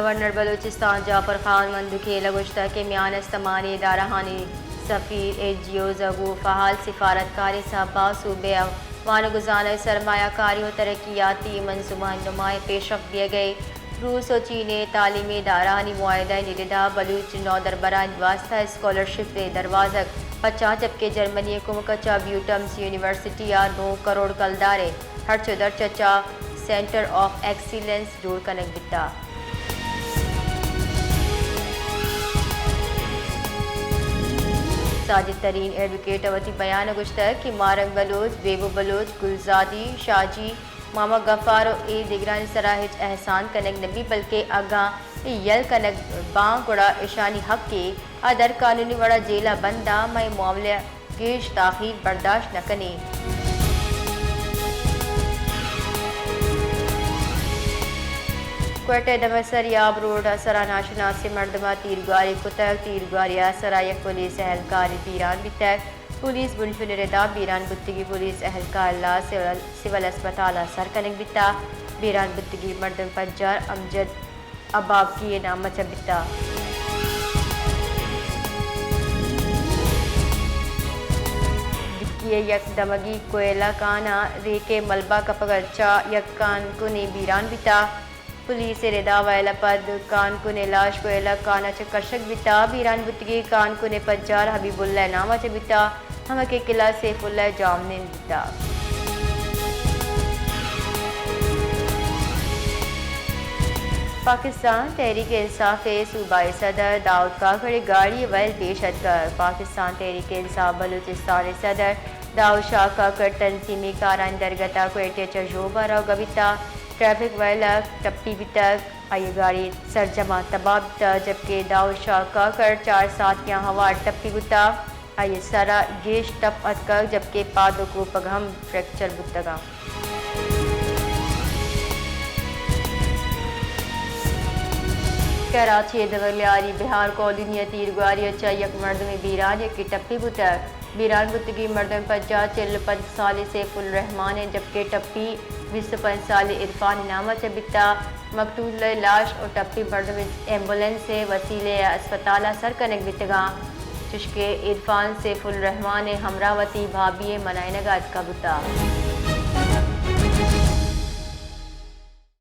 گورنر بلوچستان جعفر خان مندوخیل ءَ گوشتگ کہ میان استمانی ادارہانی سفیر، این جی اوز ءُ گوں فعال سفارتکاریں سھب ءَ صوبہ ءِ وان ءُ گزان ءِ سرمایہ کاری ءُ ترقیاتی منصوبہانی نمائیں پیشرفت دیگ ءَ روس ءُ چین ءِ تعلیمی ادارہانی معاہدہ ءِ ردا بلوچ نودربرانی واستہ اسکالرشپ ءِ دروازگ پچاں، جبکہ جرمنی ءِ کمک ءَ چہ بیوٹمز یونیورسٹی ءَ نو کروڑ کلدار ءِ ہرچ ءُ درچ ءَ چہ سینٹر آف ایکسیلنس جوڑ کنگ بیتگ۔ ساجد ترین ایڈووکیٹ ءَ وتی بیان ءَ گوشتگ کہ ماہ رنگ بلوچ، بیبو بلوچ، گلزادی، شاہ جی، محمد غفار ءُ اے دگرانی سرا ہچ احسان کنگ نہ بیت، بلکیں اگاں اے یل کنگ باں گڑا اشانی حقے، آ در قانونی وڑا جیل ءَ بند آں، مئے معاملہ گیش تاخیر برداشت نہ کنیں۔ کوئٹہ ءِ دمسر یاب روڈ ءِ سرا ناشناسیں مردماں تیرگواری کتگ۔ تیرگواری ءِ سرا یک پولیس اہلکارے بیران بیتگ۔ پولیس بنشون ءِ ردا بیران بوتگیں پولیس اہلکار ءِ لاش سول، سول اسپتال ءَ سر کنگ بیتگ۔ بیران بوتگیں مردم پجار امجد ابابکی ءِ نام ءَ چہ بیتگ۔ ڈکی ءِ یک دمگی کوئلہ کان ءَ ریک ءِ ملبہ کپگ ءَ چہ یک کان کنے بیران بیتگ۔ پولیس ءِ ردا ویل ءَ پد کان کن ءِ لاش کوئلہ کان ءَ چہ کشگ بیتگ۔ بیران بوتگیں کان کن ءِ پجار حبیب اللہ ءِ نام ءَ چہ بیتگ۔ ہمک ءِ کلاہ سیف اللہ ءِ جاہمنند بیتگ۔ پاکستان تحریک انصاف ءِ صوبائی صدر داؤد کاکڑ ءِ گاڑی ءِ ویل پیش اتکگ۔ پاکستان تحریک انصاف بلوچستان ءِ صدر داؤد شاہ کاکڑ تنظیمی کارانی درگت ءَ کوئٹہ ءَ چہ ژوب ءَ روگ ءَ بیتگ۔ ٹریفک ویل ءَ ٹپی بیتگ۔ آئی ءِ گاڑی سرجم ءَ تباہ بیتگ، جبکہ داؤد شاہ کاکڑ چار ساعتیاں ہوار ٹپی بوتگ۔ آئی ءِ سر ءَ گیش ٹپ اتکگ، جبکہ پاد ءُ کوپگ ہم فریکچر بوتگ اَنت۔ کراچی ءِ دمگ لیاری بہار کالونی ءَ تیرگواری ءَ چہ یک مردمے بیران، یکے ٹپی بوتگ۔ بیران بوتگیں مردم ءِ پجار چل ءُ پنچ سالی سیف الرحمان ءِ، جبکہ ٹپی بیست ءُ پنچ سالی عرفان ءِ نام ءَ چہ بیتگ۔ مقتول ءِ لاش ءُ ٹپی مردم ایمبولینس ءِ وسیلہ ءَ اسپتال ءَ سر کنگ بیتگ اَنت، چوشکہ عرفان سیف الرحمان ءِ ہمراہ وتی بھابی ءِ منائینگ ءَ اتکگ بوتگ۔